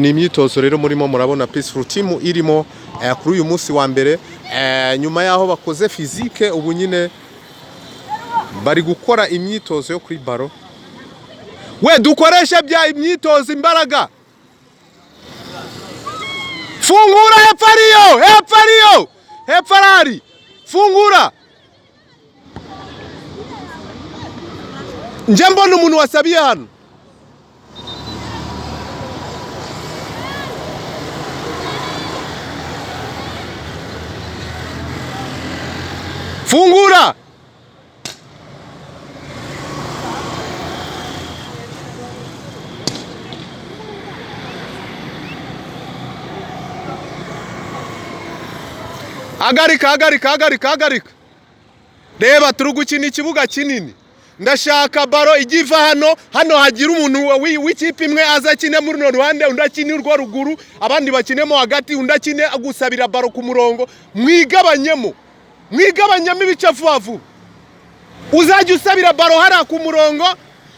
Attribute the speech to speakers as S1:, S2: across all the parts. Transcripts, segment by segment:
S1: Ni imyitozo rero murimo murabona Peaceful Team irimo kuri uyu munsi wa mbere, nyuma y'aho bakoze physique, ubu nyine bari gukora imyitozo yo kuri ballon. We, dukoreshe bya imyitozo imbaraga. Fungura hepfo ariyo, hepfo ariyo, hepfo arahari, fungura. Njye mbona umuntu wasabiye hano. Fungura. Hagarika, hagarika, hagarika, hagarika. Reba, turi gukina ikibuga kinini. Ndashaka ballon ijya iva hano, hano hagira umuntu w'ikipe imwe aza akine muri runo ruhande, undi akine urwo ruguru, abandi bakinemo hagati, undi akine gusabira ballon ku murongo. Mwigabanyemo, mwigabanyemo ibice vuba vuba. Uzajya usabira ballon hariya ku murongo,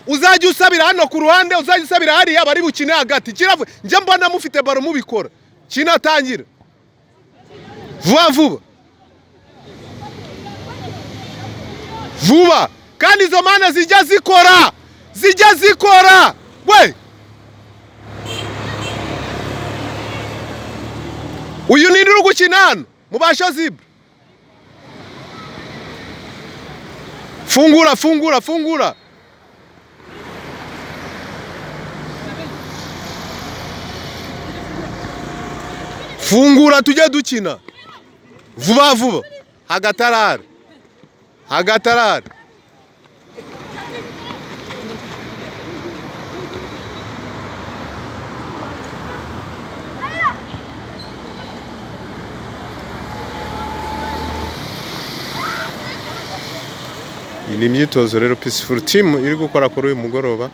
S1: uzajya usabira hano ku ruhande, uzajya usabira hariya, bari bukine hagati. Kiravu njye mbona mufite ballon mubikora. Kinatangira vuba vuba vuba, kandi izo mana zijya zikora, zijya zikora. We, uyu ni uri gukina hano mubasha zibura. Fungura, fungura, fungura. Fungura tujye dukina vuba vuba. Hagatarare, hagatarare. Iyi ni imyitozo rero Peaceful Team iri gukora kuri uyu mugoroba.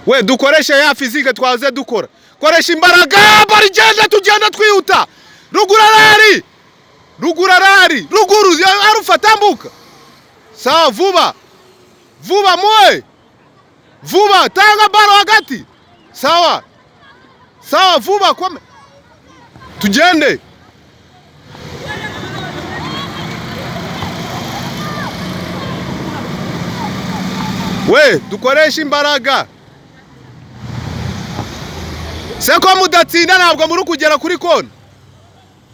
S1: We, dukoreshe ya physique twaze dukora. Koresha imbaraga, bari genda, tugenda twihuta. Ruguru arahari, ruguru arahari, ruguru arufa, tambuka. Sawa, vuba vuba, mwe vuba, tanga ballon hagati. Sawa sawa, vuba, kome tugende. We, dukoreshe imbaraga. Se ko mudatsinda, ntabwo muri kugera kuri kona?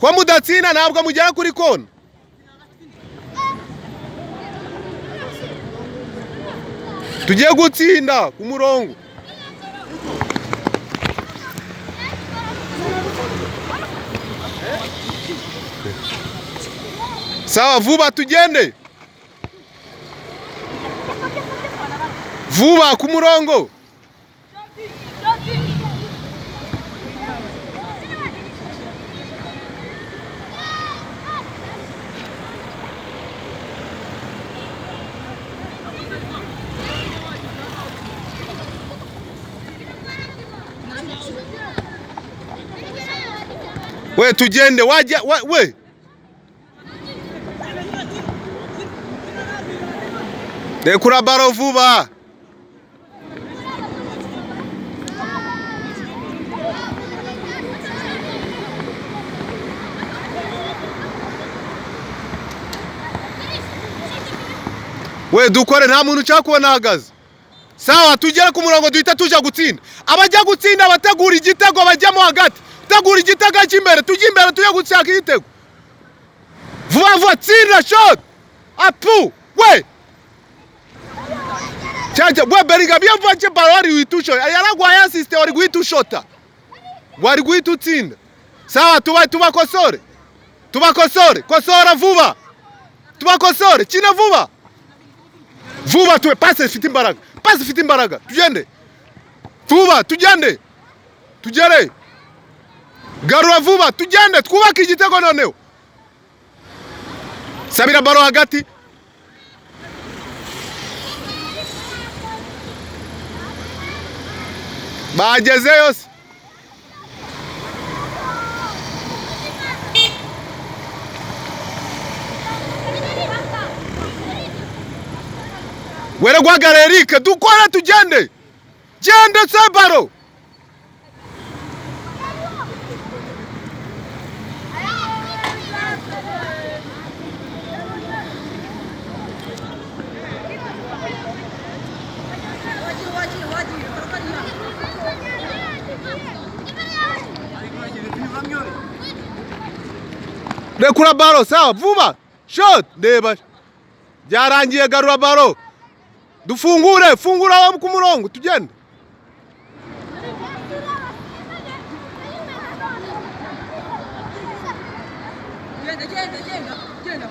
S1: Ko mudatsinda, ntabwo mugera kuri kona? Tugiye gutsinda ku murongo. Sawa, vuba, tugende vuba ku murongo. We, tugende wajya we. Rekura ballon vuba. We, dukore, nta muntu ushaka kubona ahagaze. Sawa, tugere ku murongo, duhita tuja gutsinda. Abajya gutsinda bategura igitego, bajyamo hagati, tegura igitego cy'imbere, tujye imbere, tujye gushaka igitego vuba vuba. Tsinda, shot, apu we. Cyane we, Bellingham iyo mva ballon wari uhita ushota, yaragwaye assist, wari guhita ushota, wari guhita utsinda. Sawa, tuba tubakosore, tubakosore, kosora vuba, tubakosore, kina vuba vuba, tuwe passe ifite imbaraga, passe ifite imbaraga, tugende vuba, tugende, tugere, garura vuba, tugende twubake igitego noneho. Sabira ballon hagati. Bagezeyo se? Were guhagarara Eric, dukore, tugende, gende se ballon. Rekura baro, sawa, vuba. Shot, reba. Byarangiye, garura baro. Dufungure, fungura aho ku murongo, tugende.
S2: Genda, genda, genda, genda.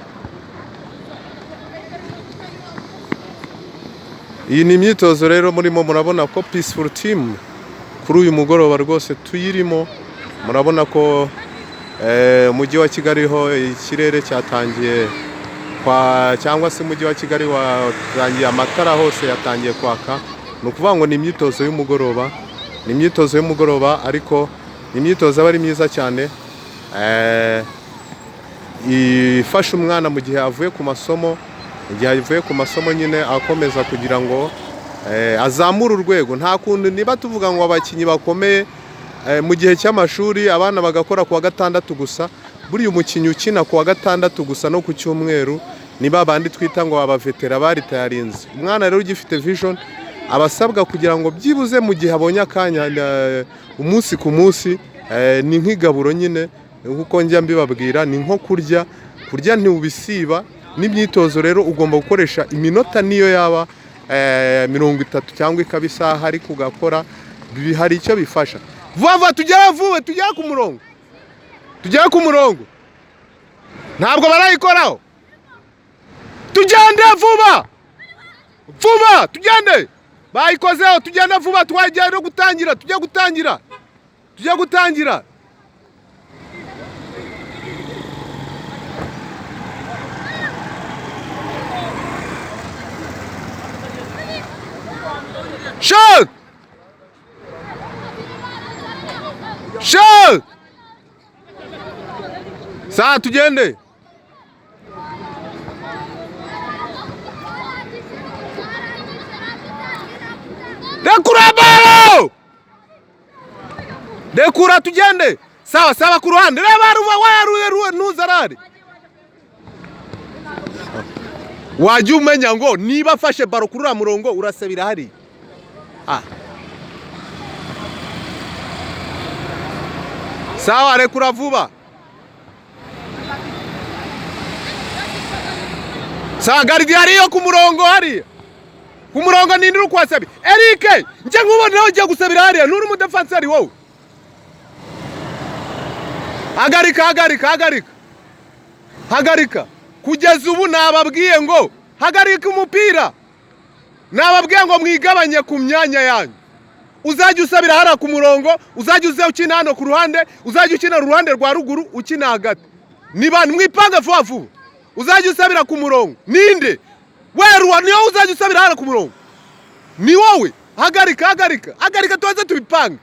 S1: Iyi ni imyitozo rero murimo murabona ko Peaceful Team kuri uyu mugoroba rwose tuyirimo. Murabona ko umujyi wa Kigali ho ikirere cyatangiye kwa, cyangwa se umujyi wa Kigali watangiye, amatara hose yatangiye kwaka. Ni ukuvuga ngo ni imyitozo y'umugoroba, ni imyitozo y'umugoroba, ariko ni imyitozo aba ari myiza cyane, ifasha umwana mu gihe avuye ku masomo, igihe avuye ku masomo nyine akomeza kugira ngo azamure urwego. Nta kuntu niba tuvuga ngo abakinnyi bakomeye mu gihe cy'amashuri abana bagakora kuwa gatandatu gusa. Buriya umukinnyi ukina kuwa gatandatu gusa no ku cyumweru ni ba bandi twita ngo abavetera baritayarinze. Umwana rero ugifite vision aba asabwa kugira ngo byibuze mu gihe abonye akanya, umunsi ku munsi, ni nk'igaburo nyine, nkuko njya mbibabwira, ni nko kurya. Kurya ntiwubisiba, n'imyitozo rero ugomba gukoresha iminota niyo yaba 30 cyangwa ikaba isaha, ariko ugakora, hari icyo bifasha. Vuba vuba, tugere vuba, tugere ku murongo, tugere ku murongo. Ntabwo barayikoraho. Tugende vuba vuba, tugende. Bayikozeho, tugende vuba, twagiye no gutangira, tujye gutangira, tujye gutangira. Shoot! Shoot! Sawa, tugende. Rekura baro! Rekura tugende. Sawa, sawa ku ruhande. Reba ruva wa ntuzarare. Wajya umenya ngo niba afashe baro kuri uriya murongo urasabira hari. Sawa, rekura vuba. Sawa, garidi hariyo ku murongo hariya. Ku murongo ninde uri kuhasabira? Eric, njye nkubona ugiye gusabira hariya, nturi umudefanseri wowe. Hagarika, hagarika, hagarika. Hagarika. Kugeza ubu nababwiye ngo hagarika umupira. Nababwiye ngo mwigabanye ku myanya yanyu. Uzajya usabira hariya ku murongo, uzajya uza ukina hano ku ruhande, uzajya ukina uruhande rwa ruguru, ukina hagati. Ni bantu mwipanga vuba vuba. Uzajya usabira ku murongo. Ninde? Weruwa niwe uzajya usabira hariya ku murongo. Ni wowe. Hagarika, hagarika. Hagarika tuze tubipange.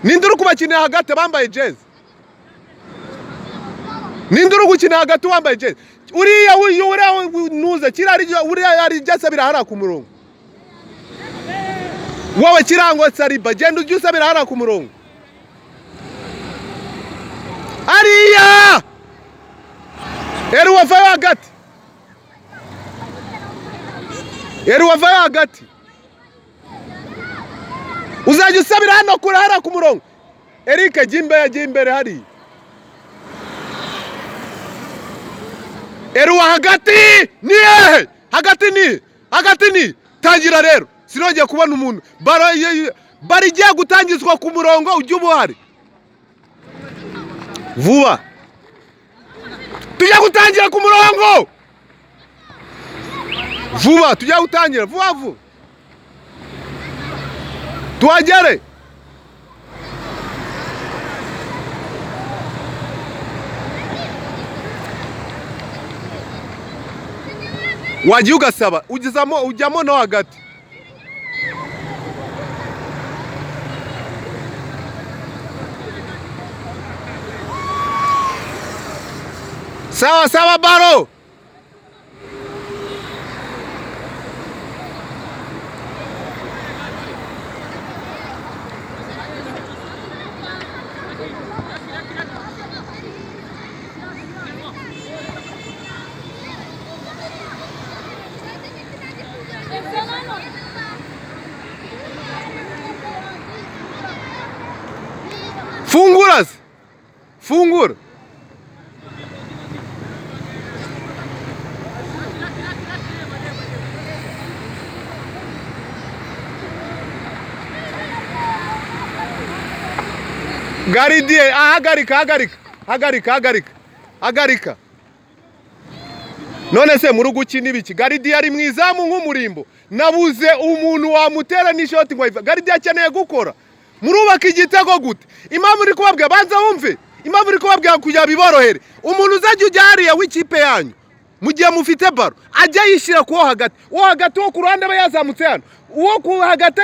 S1: Ninde uri kubakinira hagati bambaye jezi? Ninde uri gukina hagati wambaye jezi? Uriya uriya nuza kirari uriya ari jasabira hariya ku murongo. Wowe kirango Sariba, genda ujye usabira hariya ku murongo. Hariya! Eruwa vayo hagati. Eruwa vayo hagati. Uzajya usabira hano kure hariya ku murongo. Eric jya imbere, jya imbere hariya. Eruwa hagati ni hehe? Hagati ni, hagati ni. Tangira rero. Sinongeye kubona umuntu. Baro igiye gutangizwa ku murongo ujye uba uhari. Vuba. Tujya gutangira ku murongo. Vuba, tujya gutangira vuba vuba. Tuhagere. Wagiye ugasaba, ugezamo, ujyamo no hagati. Sawa sawa baro. Fungura se. Fungura. Gardien ahagarika, hagarika, hagarika, hagarika, hagarika. None se muri gukina ibiki? Gardien ari mu izamu nk'umurimbo, nabuze umuntu wamutera n'ishoti ngo ayive. Gardien akeneye gukora. Murubaka igitego gute? Impamvu uri kubabwira, banza wumve, impamvu uri kubabwira kugira biborohere, umuntu uzajya ujya hariya w'ikipe yanyu mu gihe mufite baro ajya yishyira kuwo hagati, uwo hagati wo ku ruhande aba yazamutse hano, uwo ku hagati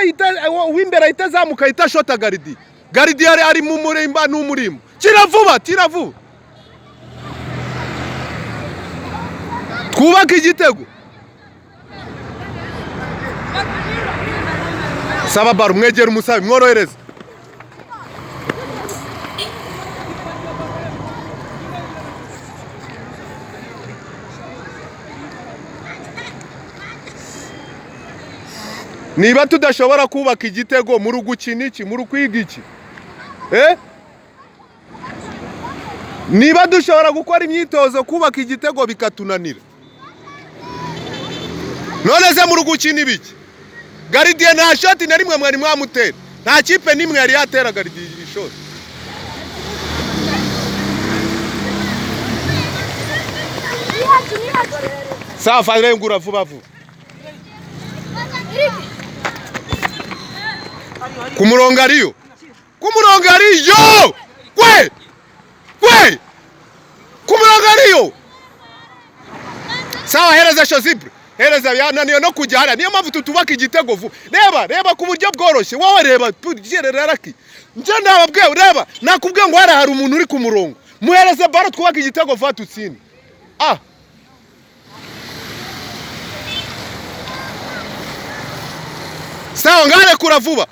S1: uw'imbere ahita azamuka ahita ashota gardien. Gardien ari mu murimba n'umurimbo. Tira vuba, tira vuba, twubake igitego. Saba baro, mwegere umusabe, mworohereze. Niba tudashobora kubaka igitego muri gukina iki, muri kwiga iki? Niba dushobora gukora imyitozo kubaka igitego bikatunanira, none se muri gukina ibiki? Gardien nta shoti na rimwe mwari mwamutera, nta kipe n'imwe yari yatera Gardien ishoti. Safa rengura vuba vuba ku murongo ariyo, ku murongo ariyo, kwe kwe, ku murongo ariyo. Sawa, hereza Shosibre, hereza. Yananiwe no kujya hariya, niyo mpamvu tutubaka igitego vuba. Reba, reba ku buryo bworoshye, wowe reba raraki nje ndababwiye, reba nakubwiye ngo hariya hari umuntu uri ku murongo, muhereze baro twubake igitego vuba tutsinde. Ah, sawa, ngarekura vuba,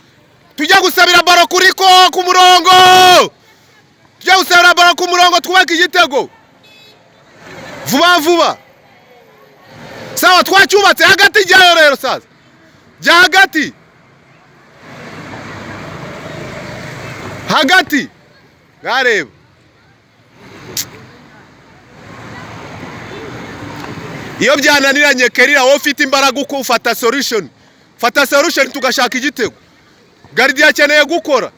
S1: tujya gusabira baro kuri ko ku murongo, tujya gusabira baro ku murongo twubake igitego vuba vuba. Sawa, twacyubatse hagati, jyayo rero sasa, jya hagati, hagati, ngareba. Iyo byananiranye Kerira, wowe ufite imbaraga uko ufata solution, fata solution tugashaka igitego. Gardien akeneye gukora.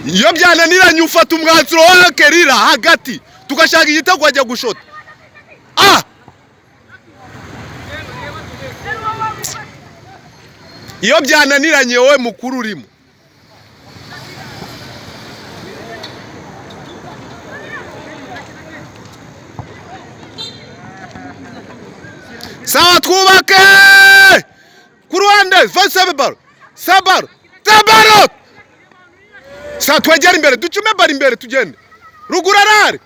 S1: Iyo byananiranye ufata umwanzuro wa Kerira hagati tugashaka igitego, ajya gushota. Ah, iyo byananiranye wowe mukuru urimo. Sawa, twubake ku ruhande, sabe baro, sabaro, sabaro. Sawa, twegere imbere, ducume baro imbere, tugende ruguru arahari.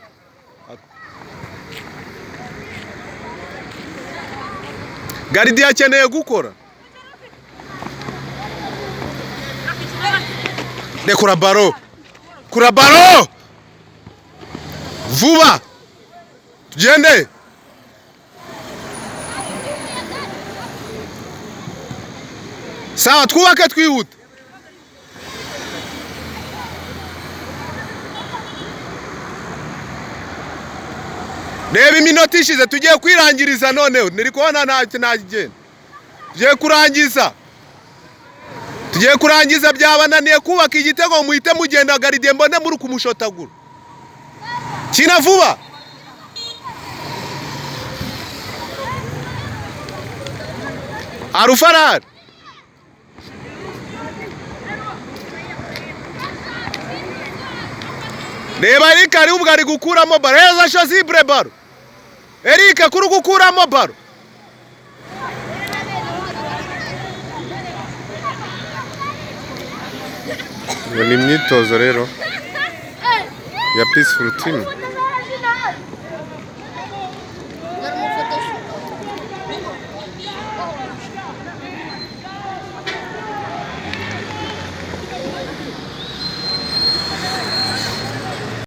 S1: Gardien akeneye gukora. Rekura baro, kura baro vuba, tugende. Sawa, twubake twihute. Reba iminota ishize, tugiye kwirangiriza noneho, niri kubona nta kigenda. Tugiye kurangiza, tugiye kurangiza. Byabananiye kubaka igitego, muhite mugenda. Gardien mbone muri kumushotagura. Kina vuba. Arufarari reba, Eric ari ubwo ari gukuramo baro. Heza Shosibre baro, Eric kuri gukuramo baro.
S3: Iyo ni imyitozo rero ya Peaceful Team.